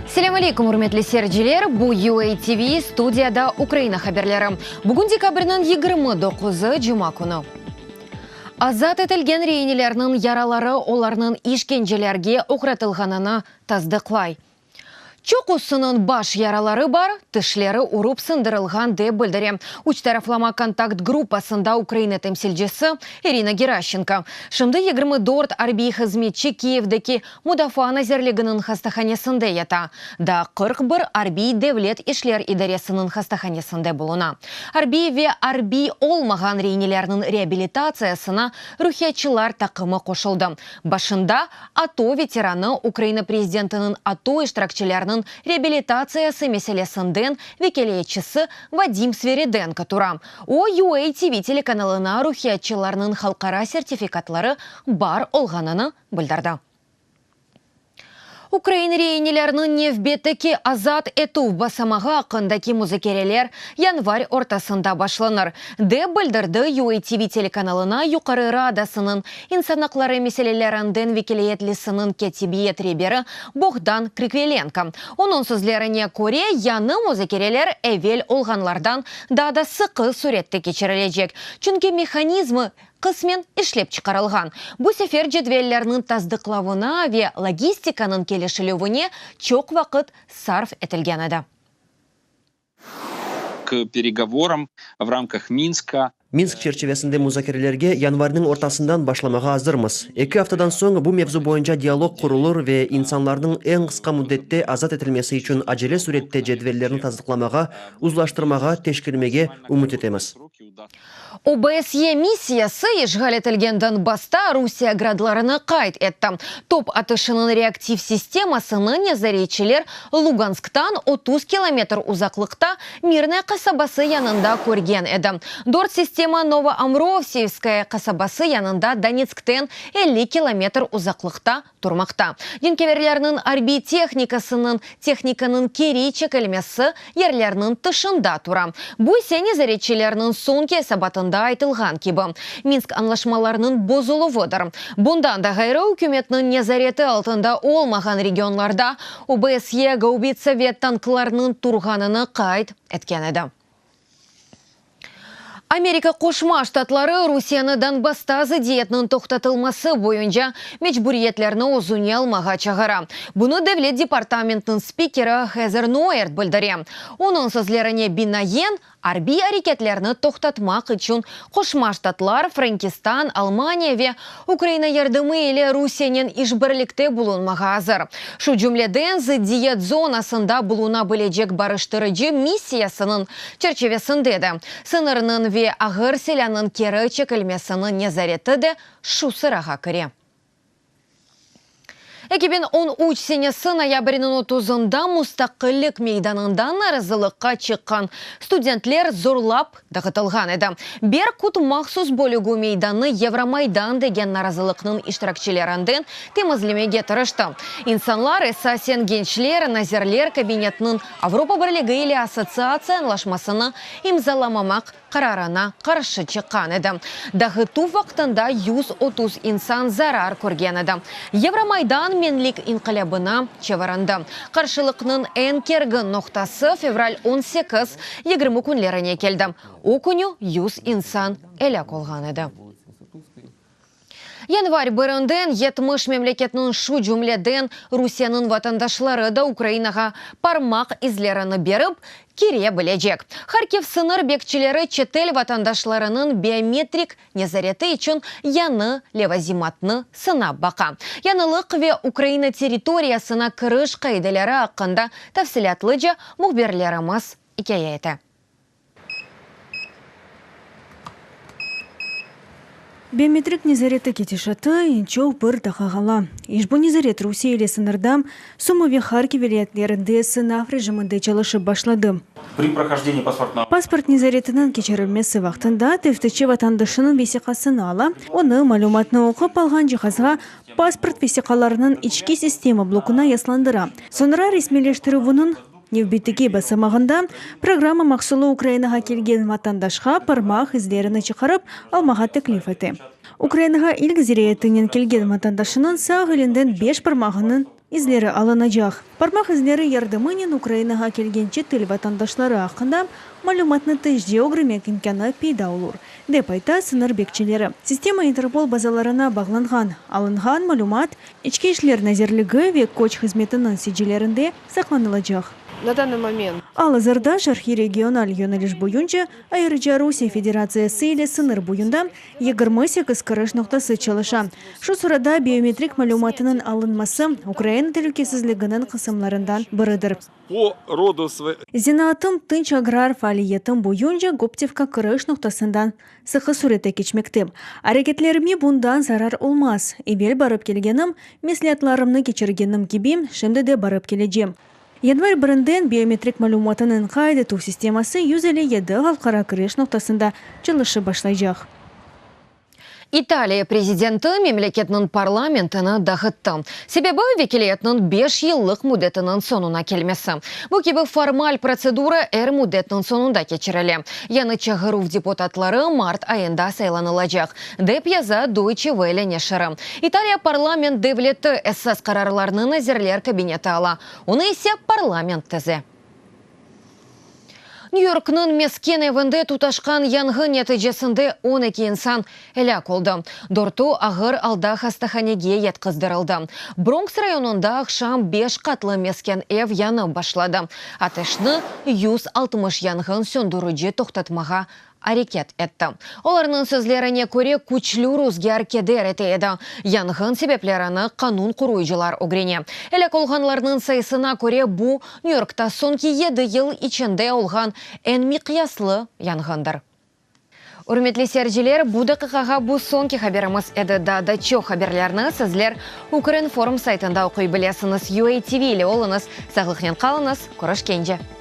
Selâm aleykum, ürmetli seyirciler! Bu UA TV, studiyada Ukraina haberleri. Bugün dekabrniñ 29-ı, cuma künü. Azat etilgen reinelerniñ yaraları olarnıñ işkencelerge oğratılğanını tasdıqlay. Çoqusınıñ baş yaraları bar, tişleri urıp sındırılğan, dep bildire Üç taraflama kontakt gruppasında Ukraina temsilcisi İrina Geraşçenko. Şimdi 24 arbiy hızmetçi Kiyevdeki Mudafaa nazirliginiñ hastahanesinde yata. Daa 41 arbiy Devlet işler idaresiniñ hastahanesinde buluna. Arbiy ve arbiy olmağan reinelerniñ reabilitatsiyasına ruhiyatçılar taqımı qoşuldı. Başında ATO veteranı, Ukraina prezidentiniñ ATO iştirakçileriniñ reabilitatsiyası meselesinden vekâliyetçisi Vadim Sviridenko tura. O, UA TV telekanalına ruhiyatçılarnıñ halqara sertifikatları bar olğanını bildirdi. Ukrain reineleriniñ nevbetteki azat etüv basamağı aqqındaki muzakereler yanvar ortasında başlanır, dep bildirdi UATV telekanalına Yuqarı Radasınıñ insan aqları meselelerinden vekiliyetlisiniñ kâtibiyet reberi Boğdan Krikvelenko. Onıñ sözlerine köre, yañı muzakereler evel olğanlardan daa da sıqı sürette keçirilecek, çünki mehanizmi qısmen işlep çıqarılğan. Bu sefer cedvellerniñ tasdıqlavına ve logistikanıñ kelişilüvine çoq vaqıt sarf etilgen edi. K peregovoram v ramkah Minska. Minsk çerçivesinde muzakerelerge yanvarniñ ortasından başlamağa azırmız. Eki aftadan soñ bu mevzu boyunca dialog qurulır ve insanlarnıñ eñ qısqa müddette azat etilmesi içün acele sürette cedvellerni tasdıqlamağa, uzlaştırmağa, teşkermege ümüt etemiz. OBSYE missiyası işğal etilgen Donbassta Rusiye gradlarını qayd etti. Top atışınıñ reaktiv sistemasını nezaretçiler Lugansktan 30 kilometr uzaqlıqta Mirnoye qasabası yanında körgen edi. Dört sistema Novoamrovsiyevskoye qasabası yanında Donetskten 50 kilometr uzaqlıqta turmaqta. Cenkâverlerniñ arbiy tehnikasınıñ tehnikanıñ keri çekilmesi yerlerniñ tışında tura. Bu ise nezaretçilerniñ soñki esabatında aytılğan kibi, Minsk añlaşmalarınıñ bozuluvıdır. Bundan da ğayrı, ükümetniñ nezareti altında olmağan regionlarda OBSYE gaubitsa ve tanklarnıñ turğanını qayd etken edi. Amerika Qoşma Ştatları Rusiyeni Donbassta zıddiyetniñ toqtatılması boyunca mecburiyetlerni özüne almağa çağıra. Bunı Devlet departamentiniñ spikeri Hezer Noert bildire. Onıñ sözlerine binaen, arbiy areketlerni toqtatmaq içün Qoşma Ştatlar, Frenkistan, Almaniya ve Ukraina yardımı ile Rusiyenen işbirlikte bulunmağa azır. Şu cümleden, zıddiyet zonasında buluna bilecek barıştırıcı missiyasınıñ çerçivesinde de. Sıñırnıñ ve ağır silânıñ keri çekilmesiniñ nezareti de şu sırağa kire. 2013 senesi noyabrniñ otuzında Mustaqillik meydanında narazılıqqa çıqqan studentler zorlap dağıtılğan edi. Berkut mahsus bölügi meydannı Yevromaydan degen narazılıqnıñ iştirakçilerinden temizlemege tırıştı. İnsanlar, esasen gençler, Nazirler Kabinetiniñ Avropa Birligi ile Assotsiatsiya añlaşmasını imzalamamaq qararına qarşı çıqqan edi. Dağıtuv vaqtında 130 insan zarar körgen edi. Yevromaydan Menlik inqilâbına çevirindi. Qarşılıqnıñ eñ kergin noqtası fevral 18, 20 künlerine keldi. O künü 100 insan elâk olğan edi. Yanvar birinden 70 memleketniñ, şu cümleden Rusiyeniñ vatandaşları da Ukrainağa parmaq izlerini berip, kire bilecek. Harkiv sıñır bekçileri çetel vatandaşlarınıñ biometrik nezareti içün yañı levazimatnı sınap baqa. Yañılıq ve Ukraina territoriyasına kiriş qaideleri aqqında tafsilâtlıca mühbirlerimiz ikâye ete. Biometrik nezareti ketişatı eñ çoq bir daqqa qala. İşbu nezaret Rusiye ile sıñırda Sumı ve Harkiv vilâyetlerinde sınav rejiminde çalışıp başladı. Pasport nezaretiniñ keçirilmesi vaqtında teftişçi vatandaşınıñ vesiqasını ala, onı malümatnı oqup alğan cihazğa pasport vesiqalarınıñ içki sistema blokuna yaslandıra. Soñra resmiyleştirüvniñ Nevbetteki basamağında programma mahsulı Ukrainağa kelgen vatandaşqa parmaq izlerini çıqarıp almağa teklif ete. Ukrainağa ilk ziyaretinen kelgen vatandaşınıñ sağ elinden beş parmağınıñ. izleri alınacaq. Parmaq izleri yardımınen Ukrainağa kelgen çetel vatandaşları aqqında malümatnı tezce ögrenmek imkânı peyda olur, dep ayta sıñır bekçileri. Sistema İnterpol bazalarına bağlanğan. Alınğan malümat İçki işler nazirligi ve köç hızmetiniñ sicillerinde saqlanılacaq. Na danıy moment. Al-azırda şarqiy regional yöneliş boyunca, ayrıca Rusiye Federatsiyası ile sıñır boyunda 28 kiriş noqtası çalışa. Şu sırada biometrik malümatınıñ alınması Ukraina telükesizliginiñ qısımlarından biridir. Po rodu svoy. Zenaatım tınç agrar faaliyetim boyunca Goptevka kiriş noqtasından sıqı sürette keçmekte. Areketlerime bundan zarar olmaz. Evel barıp kelgenim, mesleatlarımnı keçirgenim kibi, şimdi de barıp kelecem. Yanvar birinden biometrik malümatınıñ qayd etüv sisteması 157 halqara kiriş noqtasında çalışıp başlaycaq. İtaliya prezidenti memleketniñ parlamentini dağıttı. Sebebi, vekiliyetniñ beş yıllıq müddetiniñ soñuna kelmesi. Bu kibi formal protsedura er müddetniñ soñunda keçirile. Yañı çağıruv deputatları mart ayında saylanılacaq, dep yaza Deutsche Welle neşiri. İtaliya parlament devleti, esas qararlarnı Nazirler kabineti ala, onı ise parlament tize. Nyü-Yorknıñ mesken evinde tutaşqan yanğın neticesinde 12 insan elâk oldı, dörtü ağır alda hastahanege yatqızdırıldı. Bronks rayonında aqşam beş qatlı mesken ev yanıp başladı. Ateşni 160 yanğın söndürici toqtatmağa areket etti. Olarnıñ sözlerine köre, küçlü ruzgâr keder ete edi. Yanğın sebeplerini qanun qoruyıcılar ögrene. Elâk olğanlarnıñ sayısına köre, bu, Nyü-Yorkta soñki yedi yıl içinde olğan eñ miqyaslı yanğındır. Ürmetli seyirciler, bu daqiqağa bu soñki haberimiz edi. Daa da çoq haberlerni sizler Ukrinform saytında oquy bilesiñiz. UATV ile oluñız, sağlıqnen qalıñız, körüşkence!